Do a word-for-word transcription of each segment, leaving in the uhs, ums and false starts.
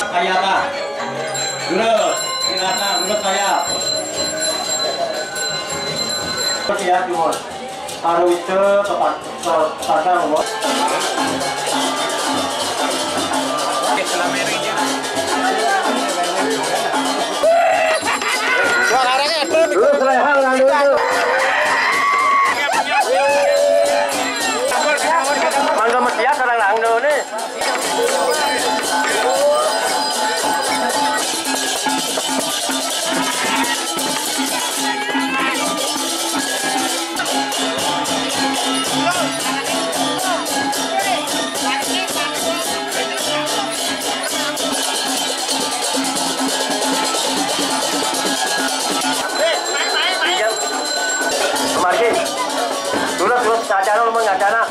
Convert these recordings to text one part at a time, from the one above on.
Kayama. Dulu, silakan, dulu saya. Siap, Timur. Anu itu ke pa-, ke pasar, Bos. Dua karangnya, dua. Mangga mesias orang Langdo nih. Margi. Dulu terus saja lu mau nggak ada.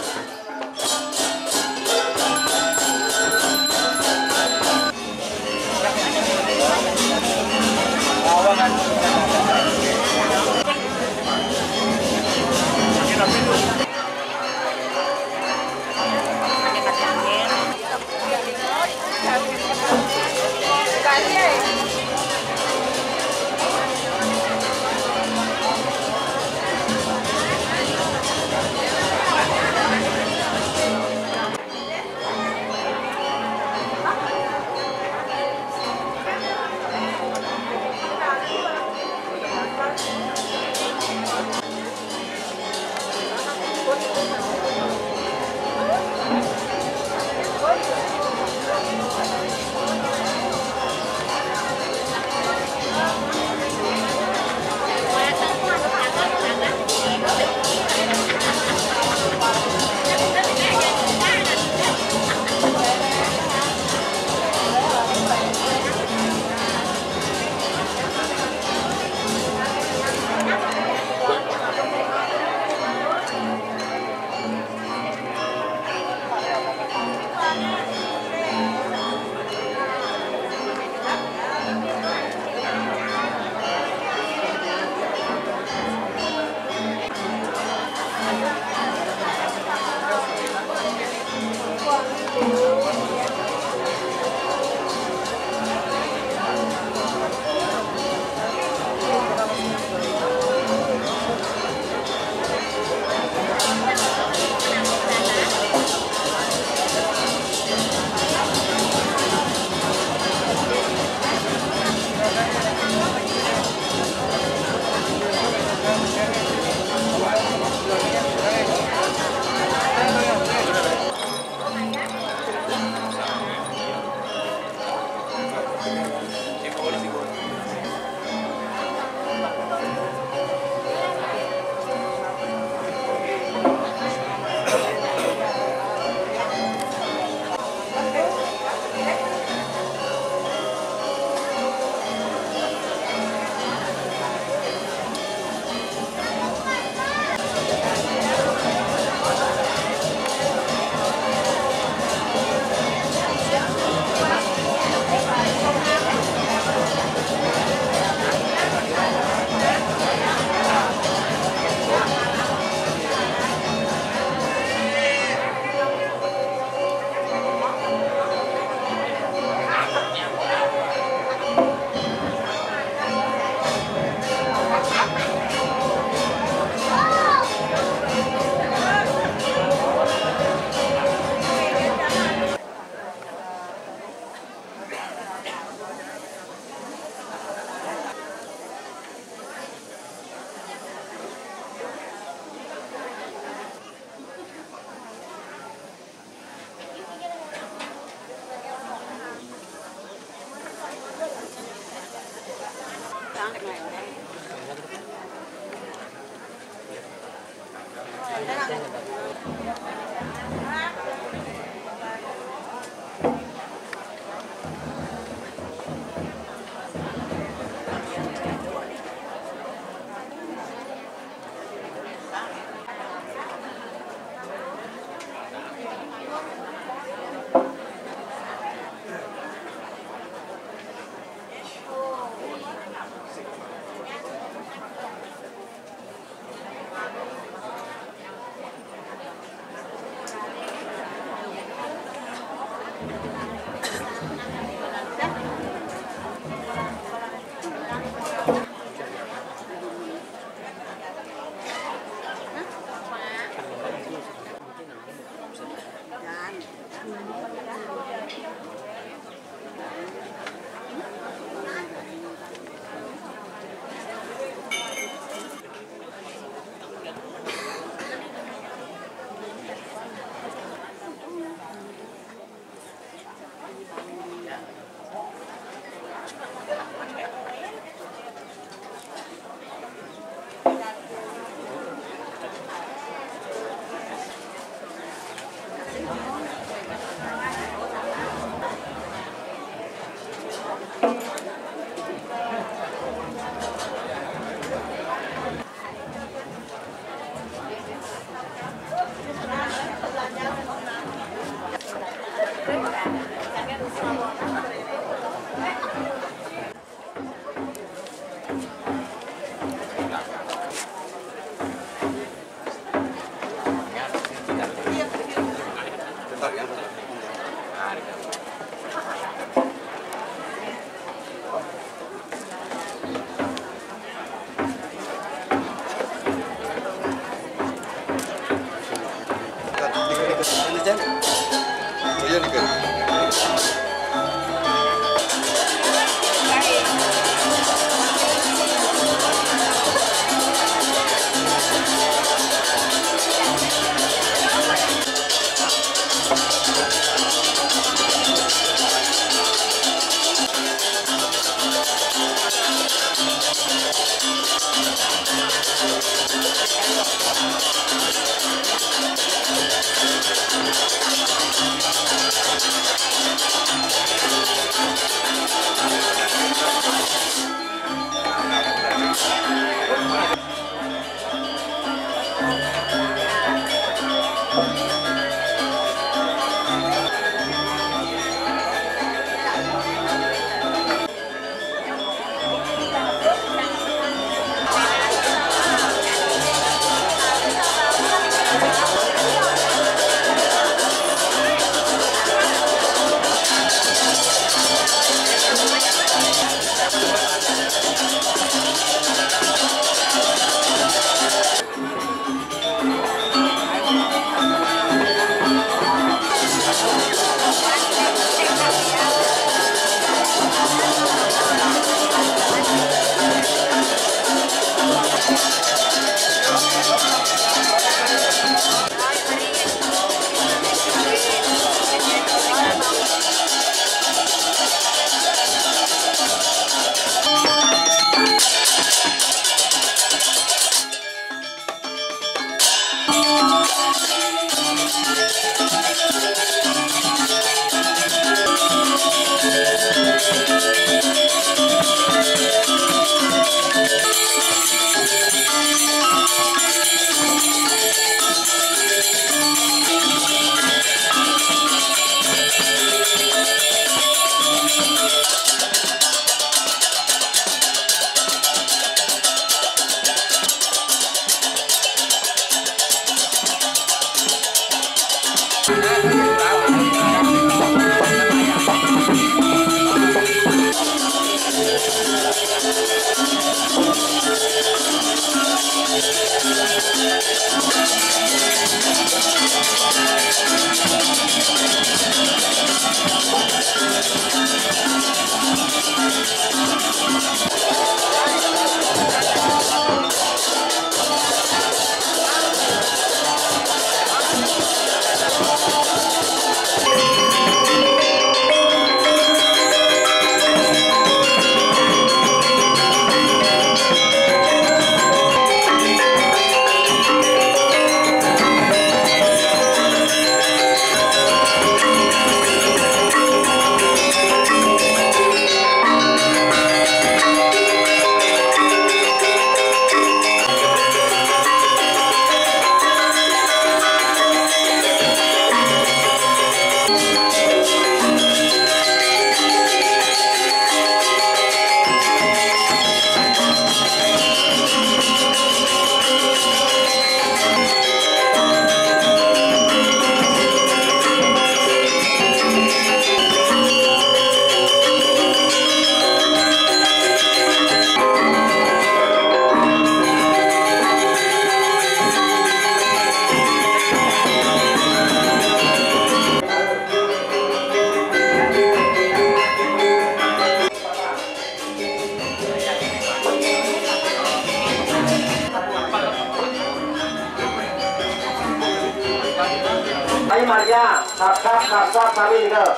Marga, sap-sap, sap-sap sami nika.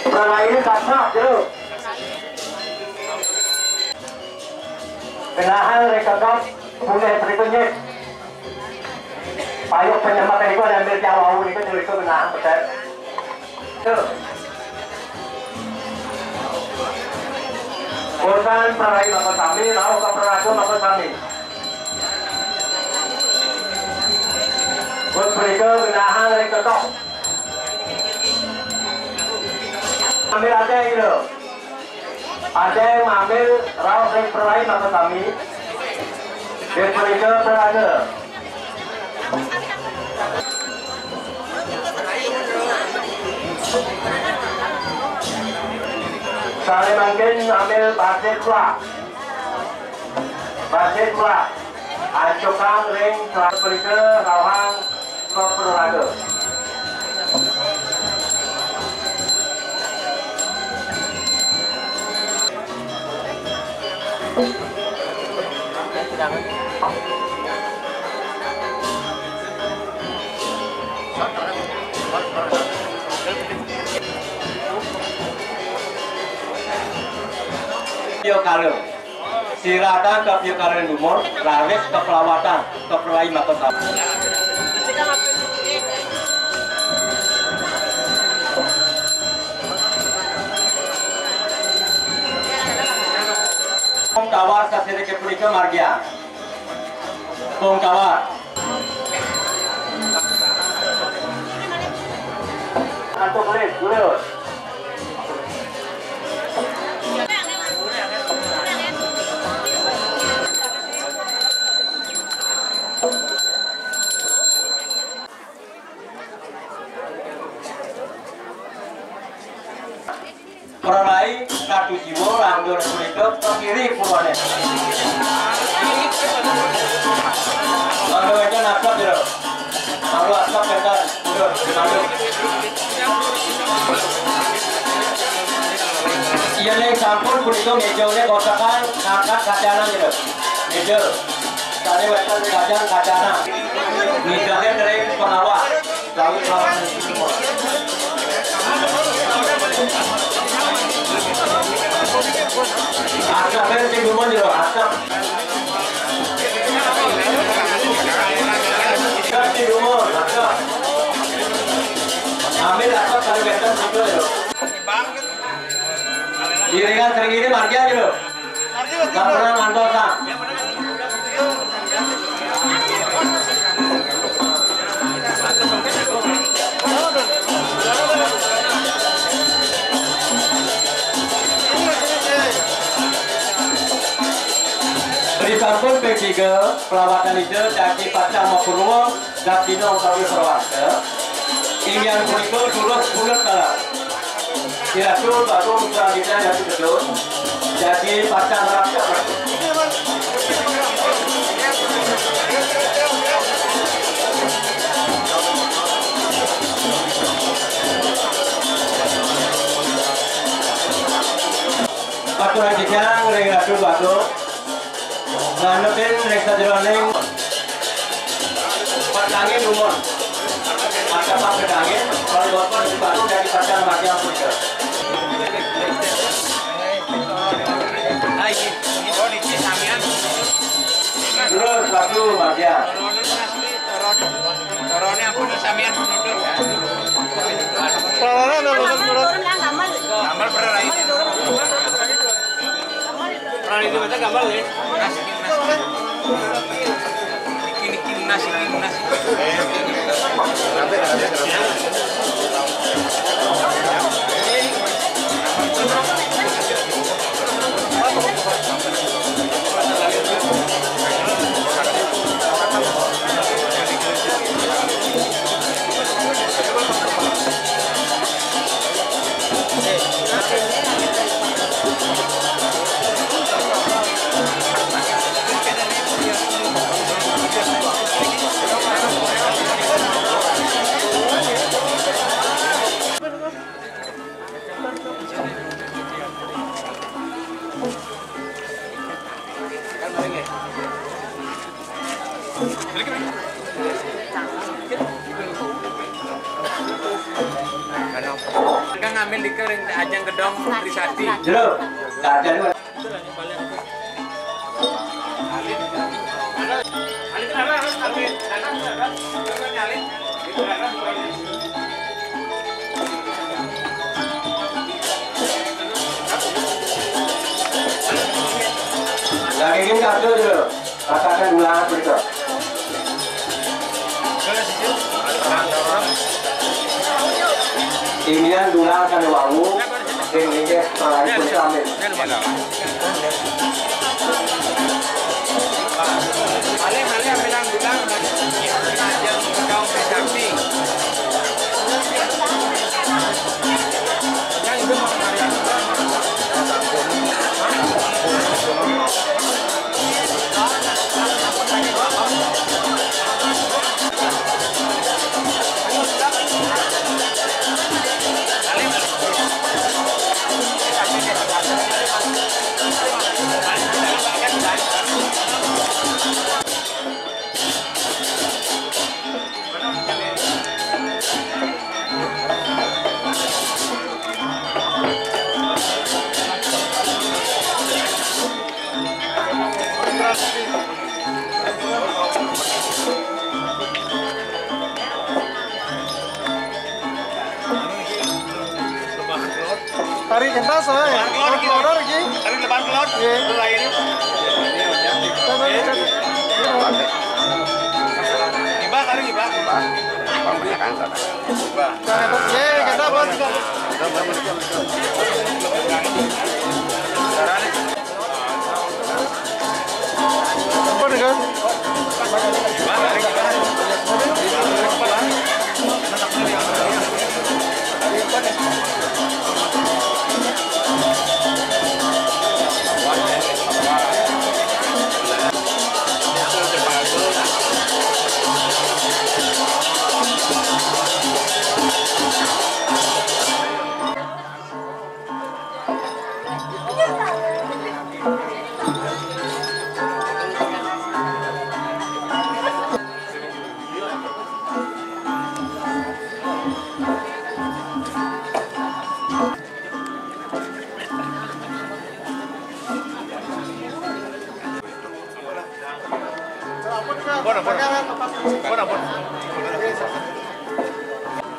Praraine sap-sap jero. Genahang ring kekep puneh pripun nyeh. Payuk penyempat niku diambil tiang wau niku, niku genahang pedet. Tuh. Urusan prarai bapa sami, rauh ka praraga bapa sami. Wus punika genahang ring kekep. Ambil aja gitu. Ada yang ngambil rauh ring prarai bapa sami. Ring punika prarai. Sare mangkin ambil basit pula. Basit pula. Ancukan ring selamat punika rauhang Sopro raga. Yo kalau. Siratang ka piyekalih dumun, raris ka pelawatan, ka prarai maka sami. Pungkawat sasirike punika margiang. Pungkawat. Antuk lih, lurus. Prarai Ratu Jiwa langgeng punika pekiri purwane. Mangga wénten asap, Jero. Mangga asap wénten. Jero, mangga. Yén sampun punika méjané kotakan, angkat kacanan, Jero. Méja. Sané wénten kacang-kacangan. Ngidahin ring pengawah. Lalu lawan semua. Asap, eh, sing dumun, Jero, asap. Asap, sing dumun, asap. Ambil asap, kalau wénten situ, Jero. Iringan sering ini margi aja, Jero. Laporan antosan. Disampun ping tiga, pelawatan Ida jagi pacang mapurwa, dapina utawi prawarta. Inggih punika durus bulet taler. Iratu baru misalnya kita ada gedung, jadi pacang rakyat. Paturan titiang ring Ratu Bagus. Landutin ring sajeroning petangin umur. Angka petangin, kalau bapak di baru dari pasar macam punika. Terus satu bagian. Torone ampun samian penutur. Torone lho, lho, lho. Gambar pernah lagi. Pernah itu baca gambar ya. Nasi, nasi. Niki, niki, nasi, nasi. Ambil di kering ajang gedong Trisakti. Jero, kajian. Lagi ini kartu dulu. Katakan ulangan berikut. Inian dulang kana wau, sing inggih pelayan Gusti. Amin. Malih, malih, ambilang dulang, ajeng daun Trisakti. Tarik kentas, eh. Keluar, keluar, keluar. Tarik depan keluar. Iya. Keluar ini. Coba, coba. Gibah, tarik gibah. Gibah. Gibah. Nah, itu, iya, kenapa? Apa nih, kan?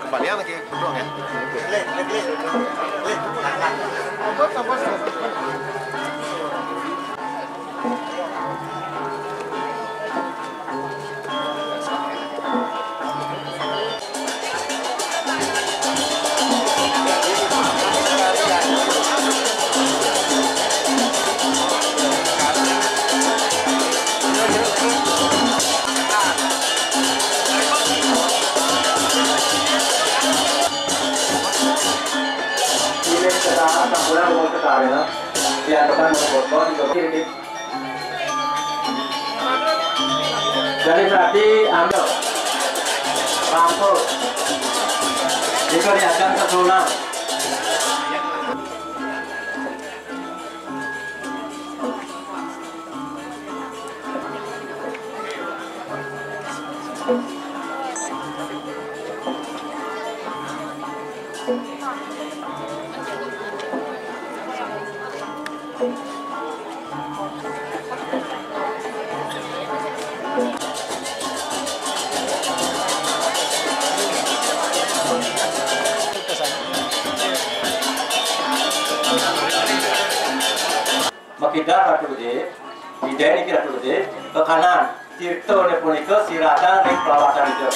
Kembalian lagi, doang ya. Ini sekarang, tak pulang, mau sekarang, ya. Yang depan, mau botol, juga kiri. Jadi berarti ambil. Rampung. Itu diajak ke Sunan. Makita Ratu Gedé, Ida niki Ratu Gedé, ke kanan. Tirta punika siratang ring pelawatan Ida.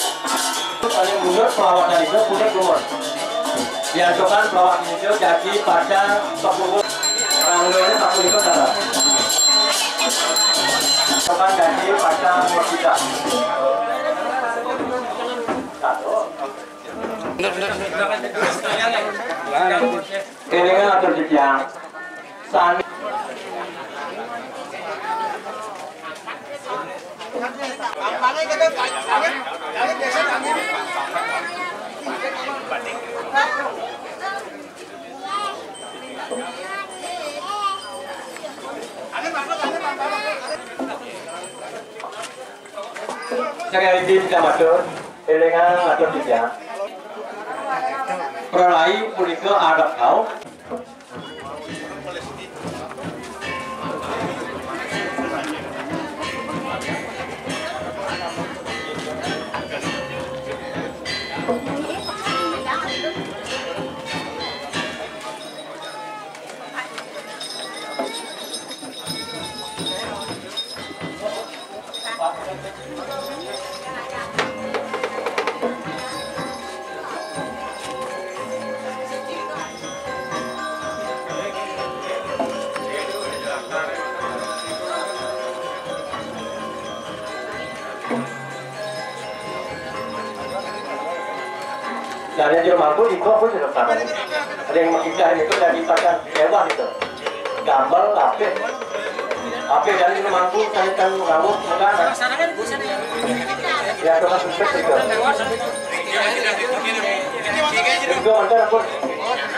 Ane mundur pelawatan Ida punika gumun. Diantukan pelawatan Ida jagi pacang pakuwun. Ranggane sapunika cara. Diantukan jagi pacang makita. Kelingan atur titiang. Sami. Sekali lagi kita matur, elingan matur titiang. Pralay punika adat kaum. Jani jero mangku iko pun sudah sama. Ada yang makita itu dari pasar mewah itu. Gambar apa? Apa dari jero mangku, dari tang rawuh, bukan? Ya, itu kan sudah itu. Itu mantan apa?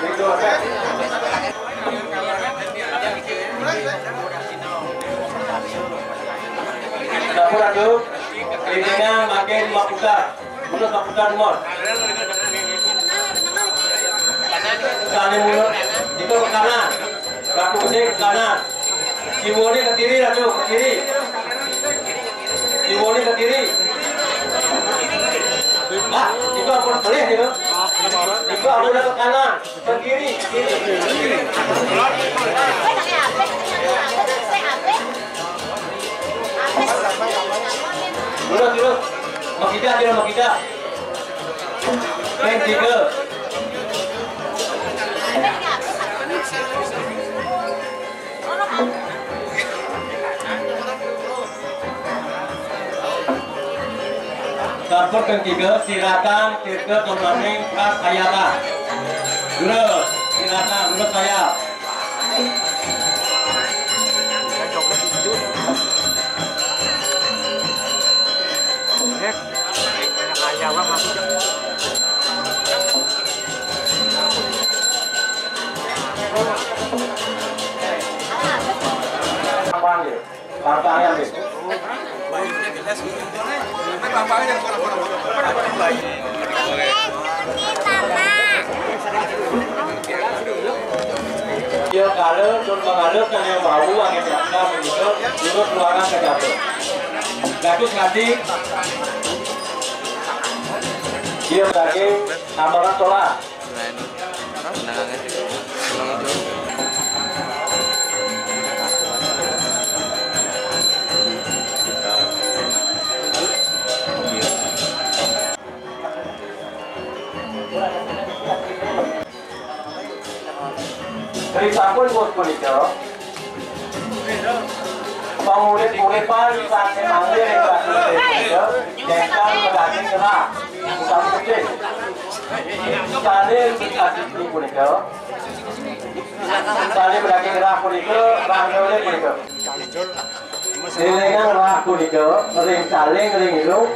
Itu apa? Dapur aduh, ini makin maputar. Mundur, Pak Putar, mundur. Saling mundur. Itu ke kanan. Ratu Gede ke kanan. Ibu ini ke kiri, Ratu, ke kiri. Ibu ini ke kiri. Nah, itu ampun pelih gitu. Itu ampun ke kanan. Ke kiri, ke kiri. Lurus, lurus. Mau kita aja, mau kita. Ping tiga. Sampun ping tiga, siratang, tirta, tumaning, pras, ayata. Lurus, siratang, lurus, ayat. Gampang ya. Gampang ya, Bik. Ya, kalau tur mengalir kan yang bau angin belakang gitu, menurut luaran ke dapur. Bagus nanti. Dia lagi tambahkan tola. Risampun wus punika, pangurip-uripan sané manggihin ing Ratu Gedé punika, déngkang madaging gerah utawi gedé. Sané madaging punika, sané madaging gerah punika, ranggané punika. Élingang gerah punika, ring saling, ring ilung,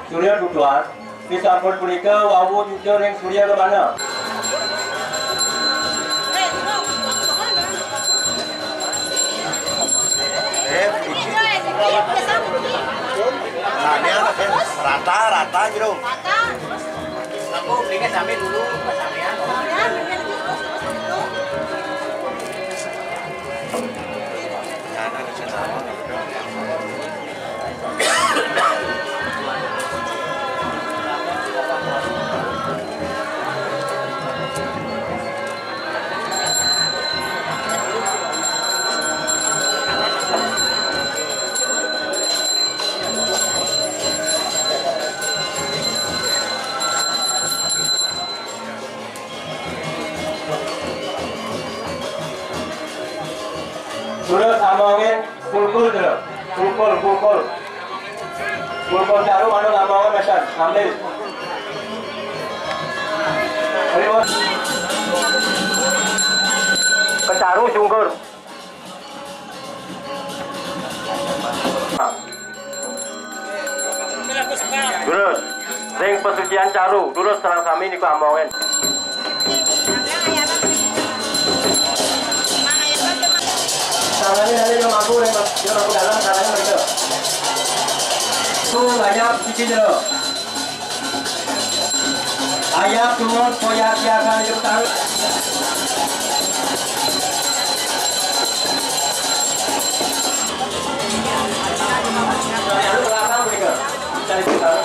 Surya Duduan, risampun punika wau nyucur ring Surya Lemana. Eh, rata, rata, Jero. Aku belinya sampai dulu, sampean. Sudah sama, oke? Pulkul, sudah. Pulkul, pulkul. Pulkul caru, anu, nama, oke, mesan. Ambil. Ayo, Bos. Kecaru, sungkur. Durus, ring pasucian caru, durus sareng sami niku amongen. Tangane nalika mangku ring, ring mangku dalem, tangane mrika. Tuh, banyak siji jero. Ayat tumut poyak-poyakan idup taruh. Dari anu belakang mrika. Cari taruh.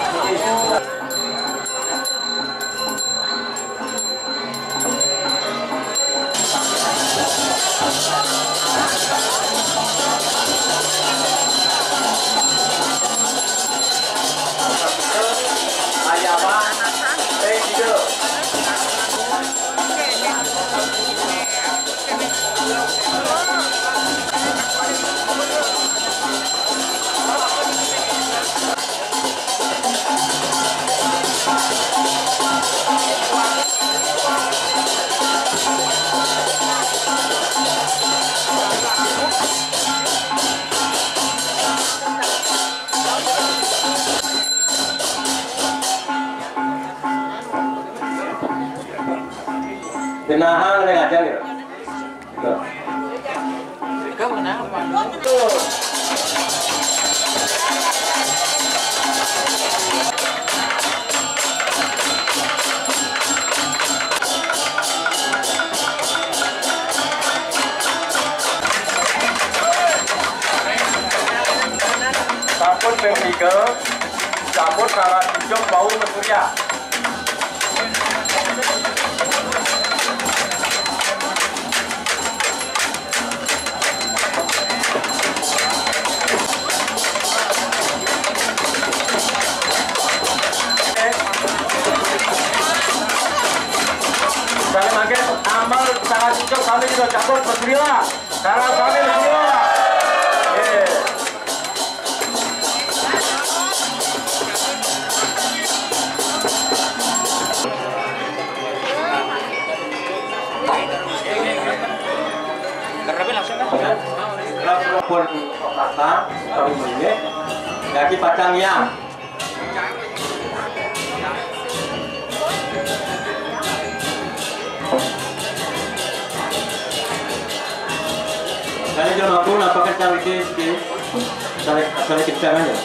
Genahang ring ajeng ya. Tuh. Sampun ping tiga, sampun salah cucuk bau mesurya. Saling makin amal, salah cucuk, kami juga cabut, bergerilah. Salah kami, bergerilah. Iya. Pun patang, kami menit. Jadi patang ya. Kali jam aku napa kencang iki, iki? Saling, saling kencang aja.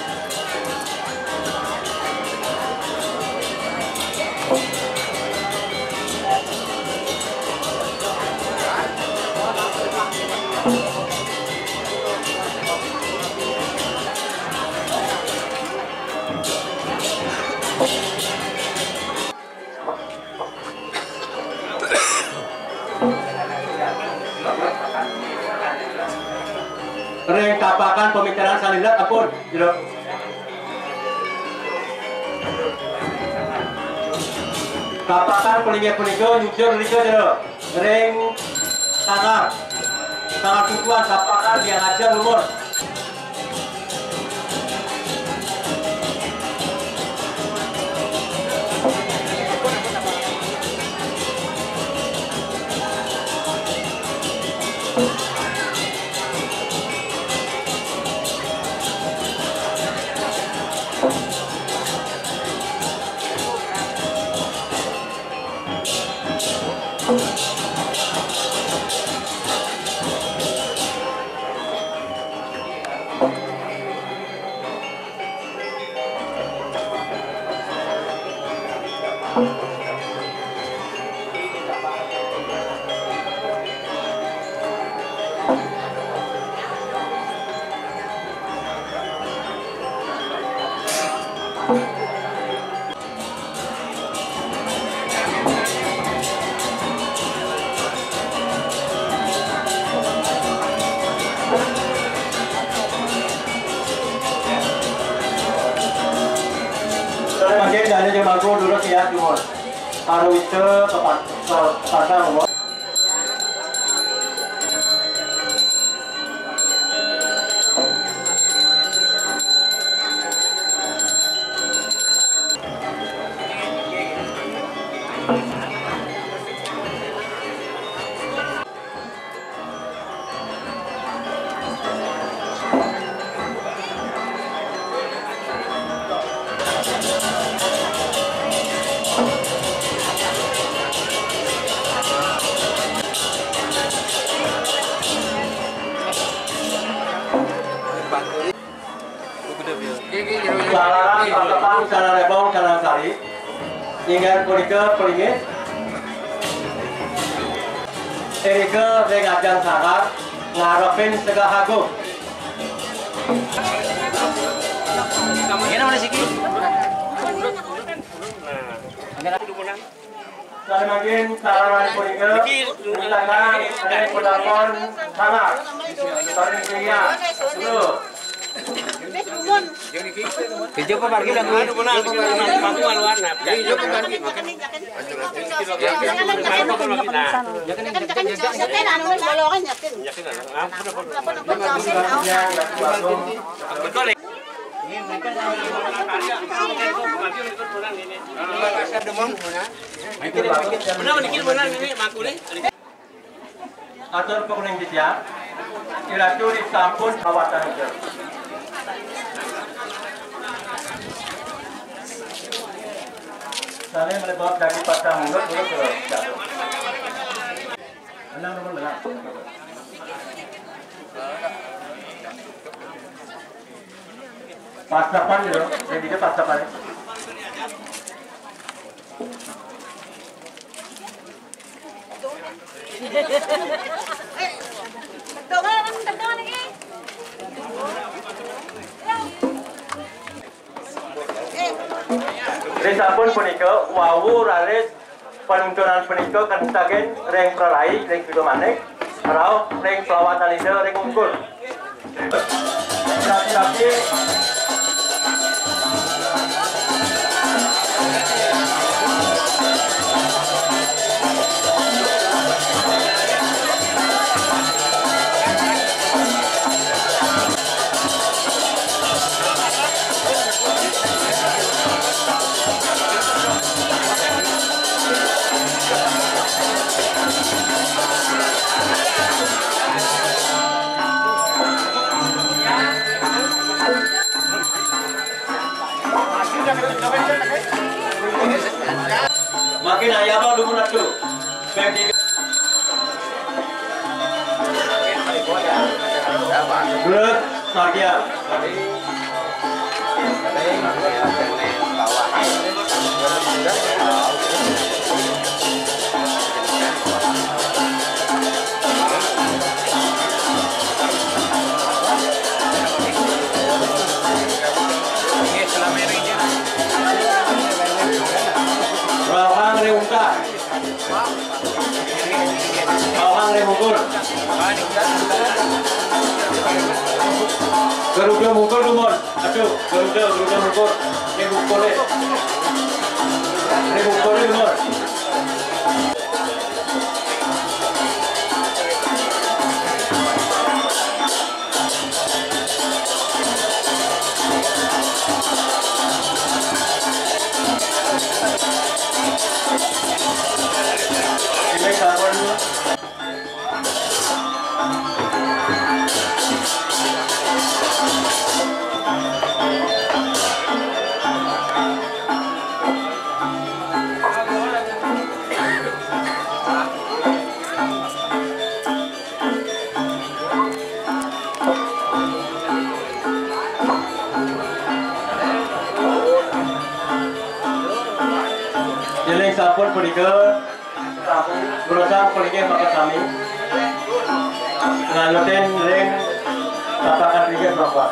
Ring tapakan pamikiran salindat ampun, jero. Tapakan palinggih punika nyujur nika, jero. Ring tangan, tangan tutuan, tapakan, yang aja lumur. Mangkin dane jemangku durus ya, Jumun. Karo wita kepa-, ke-, kepasang, Jumun. Jalaran Paseban, Jalan Lebong, Jalan Sari. Inggih punika pringis. Irika ring ajeng sanggar ngarepin Segah Agung. Ini mana siki? Sané mangkin sarana punika niki, niki, ring pedapon sanggar. Sané kirian. Dulu. Kerja apa parkir dah? Anu, mana? Mangku maluan, nah. Iya, iya, kan. Betul, ya? Atur pangulih titiang, iratu ri sampun pawatan ida. Sané mlebet daging patang mulut, mulut ke jatuh. Menang, nomor menang. Pastapan, ya, yang dia pastapan. Ri sampun punika, wau raris panuntunan punika kantagin ring pralai, ring Kidul Manik, rauh ring selawatan Ida ring ungkur. Makin ayam dumun atu. Dua, Sardia. Rawang ring ungkar. Rawang ring ungkur. Garuda mungkur dumun. Aduh, Garuda, Garuda mungkur. Ring ungkur, eh. Ring ungkur, eh, dumun. Yéning sampun punika, sampun, durusang punika maka sami nganutin ring tapakan ringgit Bapak.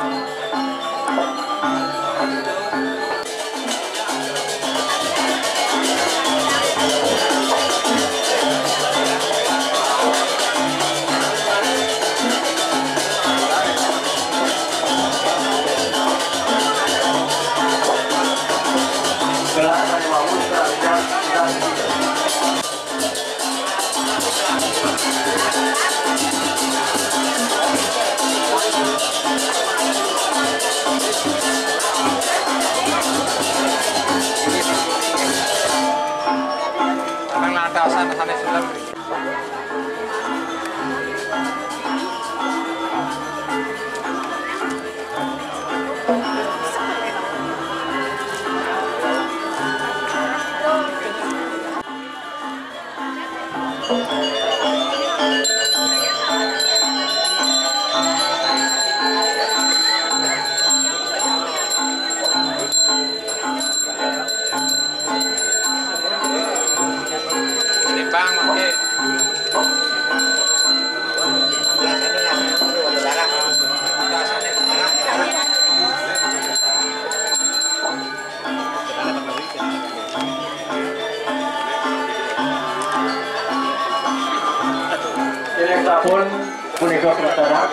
Sampun punika sementara.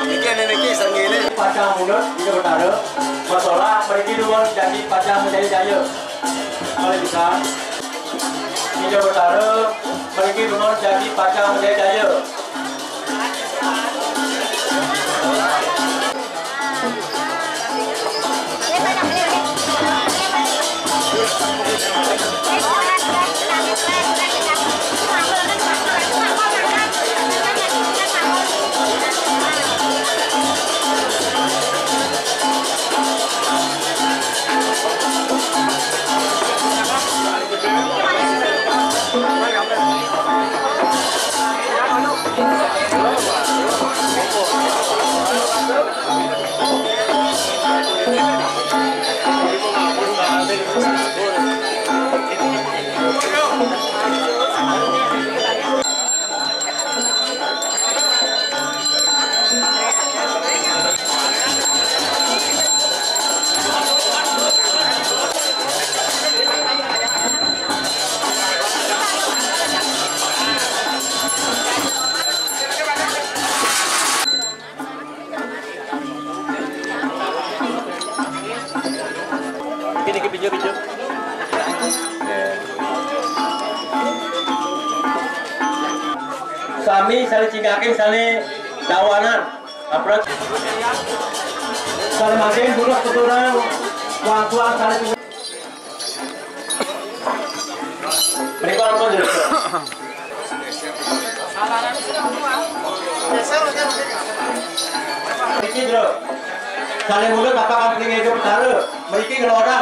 Iki niki sengile. Pacang mundur, Ida Betara. Masalah mriki nuwun janji pacang menjadi jaya. Malih pisan. Ida Betara, mriki nuwun janji pacang menjadi jaya. Niki, niki, pinjam, pinjam. Sami saling cinggakin, saling dawanan. Apalagi saling makin buruk keturang, wang-wang saling. Mriki ampun, Jero. Mriki, Jero. Saling mulut apa kan pengen hidup taruh. Mriki ngeloda.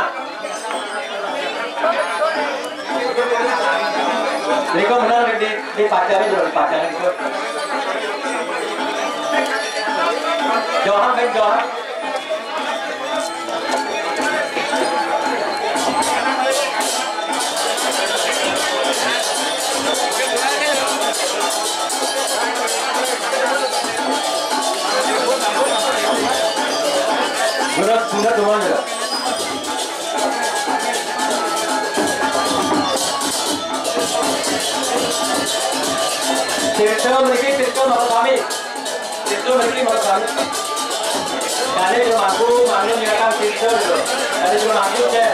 Mriki bener di, di pacarnya, Jero, di pacarnya itu. Johan, kan, Johan. Berat, berat, lumayan, ya. Tirta mriki, tirta marang sami. Tirta mriki marang sami. Jane cuma aku, mangga nyerahkan tirta gitu. Jane cuma aku, cek.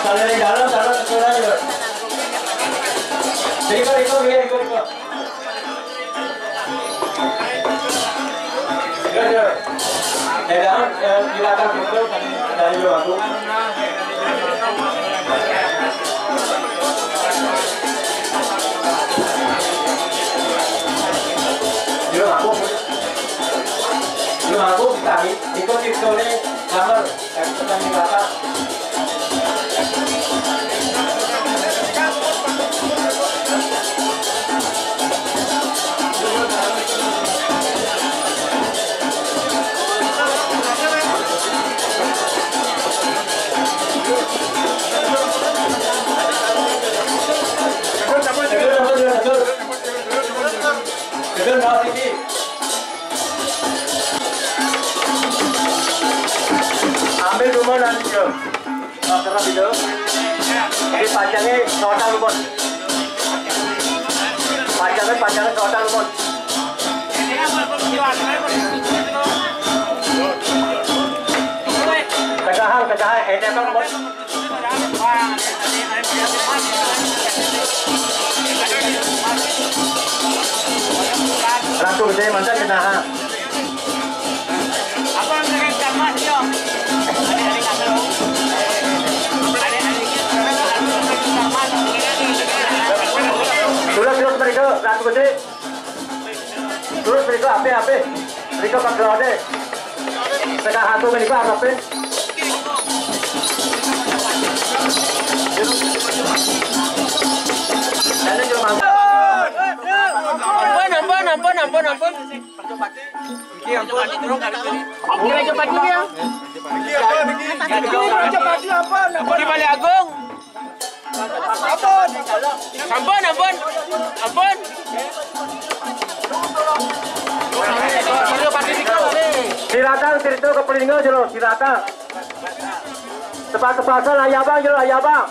Kalau yang dalam, dalam sekolah juga. Riko, Riko, Riko, Riko. Ya, ya. Ya, ya, ya, silakan duduk dari luar. Yo, aku. Yo, aku, tadi, ikut itu nih, gambar. Ambil dulu nanti, yo. Nah, terus itu. Jadi pacangnya sautang, Bos. Pacangnya, pacangnya sautang, Bos. Kegahan, kegahan, ini apa, Bos? Ratu Gede mantan kegahan. Terus, terus, mriko, Ratu Gede. Terus, mriko, ape, ape. Mriko, Pak Gelode. Setengah satu, mriko, arepe. Ampun, ampun, ampun, ampun, ampun. Iki ampun, iki aja pagi dia. Iki apa, iki? Iki aja pagi apa? Di Balai Agung. Ampun. Ampun, ampun. Ampun. Silakan, cerita ke Pringgo, Jero. Silakan. Tepat-tepatan, ayah bang, jero ayah bang.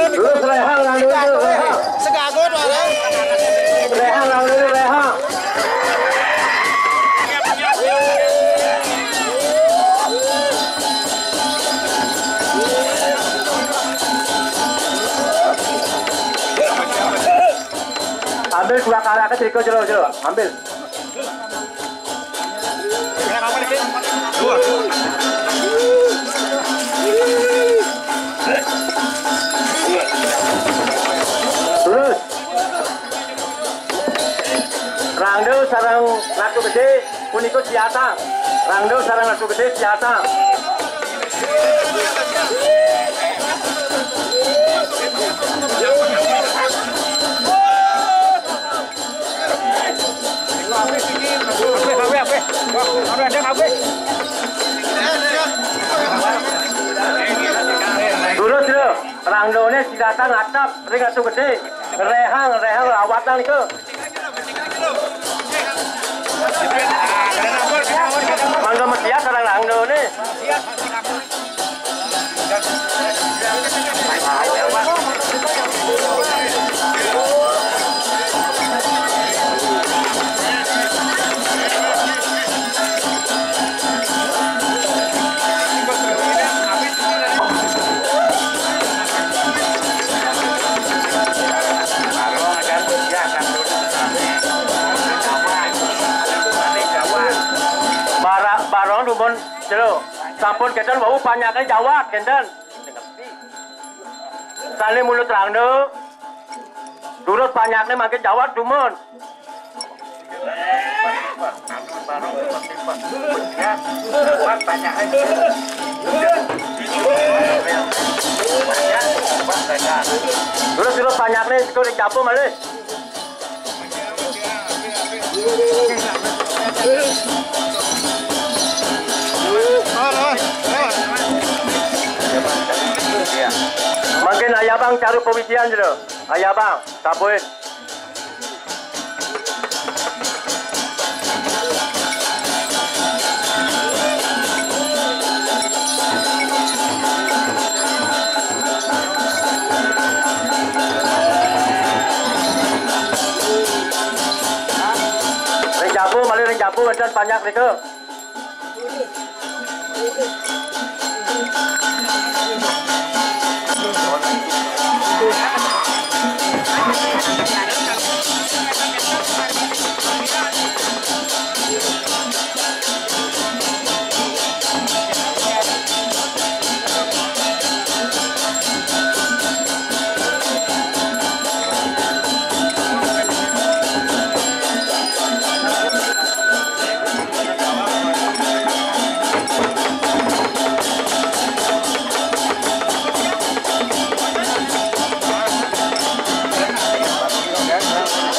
Terus Rehang, lalu itu, Rehang. Segago tuh, Rehang. Rehang, lalu itu, Rehang. Ambil dua karaknya, Riko, jero, jero. Ambil. Terus. Rangdo sareng Ratu Gede punika siatang. Rangdo sareng Ratu Gede siatang. Terus, Riko. Rangdone siatang ngadep ring Ratu Gede. Rehang, rehang lawatan niku. Mangga mesiat sareng rangdone. Bara-, barong dumun jero. Sampun kenten wau panyake jawat kenten. Sane mulut rangda. Durus panyakne mangkin jawat dumun. Durus, durus panyakne, engko ring dapur malih. Mangkin ayah bang caru pawijian jero. Ayah bang, sampun. Ring jabu, malih ring jabu, wenten panyak nika.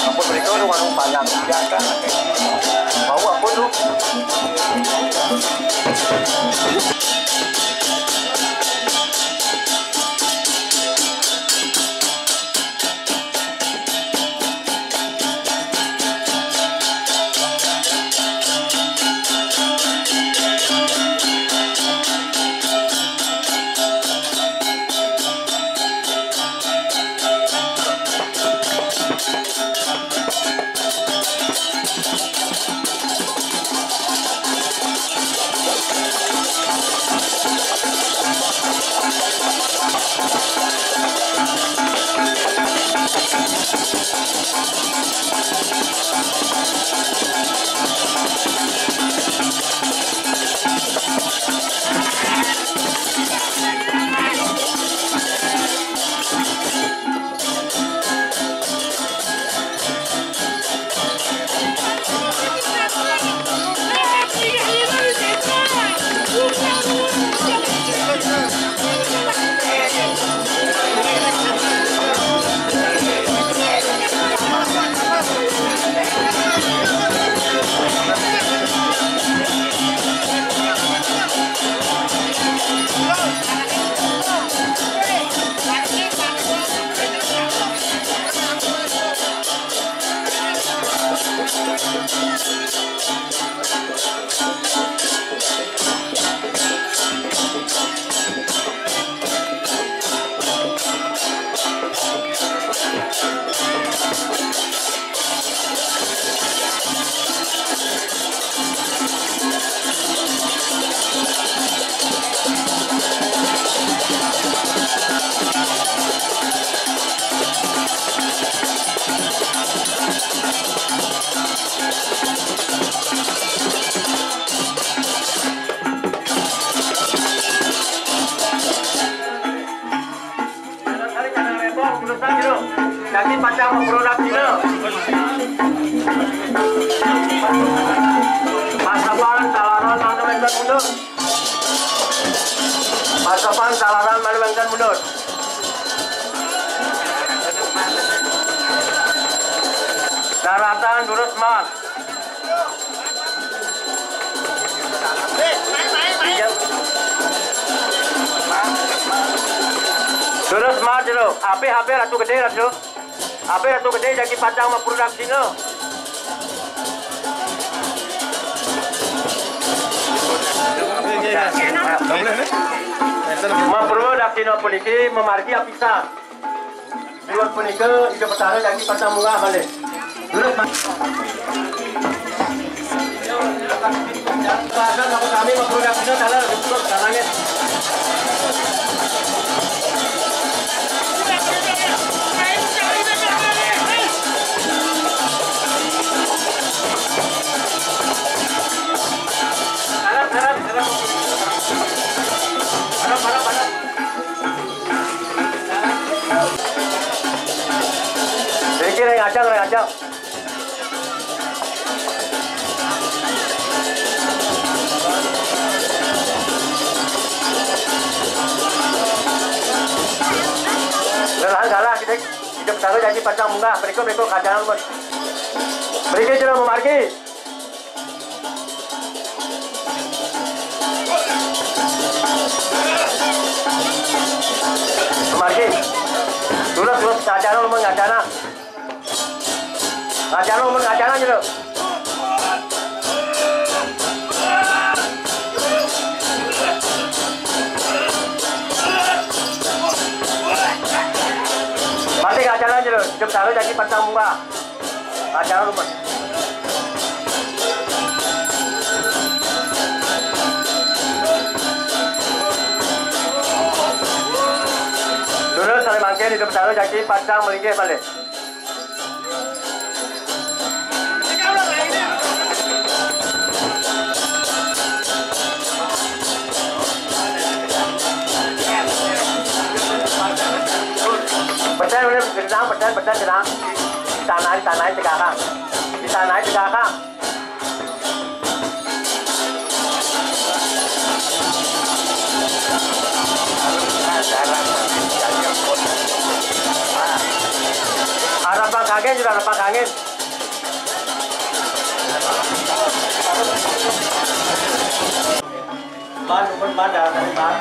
Ampun, mereka udah warung Padang. Mau apa tuh? Jero, jagi pacang maprodhuksi. Pasapan salaran mangda wénten mundur. Pasapan salaran mangda wénten mundur. Daratan durus mat. Durus mat jero. Apik, apik Ratu Gedé, Ratu. Apik Ratu Gedé jagi pacang maprodhuksi. Maprodhuksi puniki mamargi apisan. Durus punika Ida Betara jagi pacang munggah malih. Durus ma-, Pasang apa kami maprodhuksi taler, cukup, salangit. Harap, harap, harap. Harap, harap, harap. Niki ring ajeng, ring ajeng. Lelahan galah kita, kita petangga janji pacang munggah, berikut, berikut kacangan pun. Berikut jero mamargi. Mamargi. Tulus, tulus, ngajana, lumun ngajana. Ngajana, lumun ngajana, jero. Mati ngajana, jero. Jam satu jadi pantang munggah. Acara rumah. Durus sané mangkin Ida Betara jagi pacang malinggih malih. Peten, udah, genang, peten, peten, genang. Di tanah, di tanah, di kakang. Di tanah, di kakang. Harapan kangen, sudah harapan kangen. Ban, ban, ban, ban.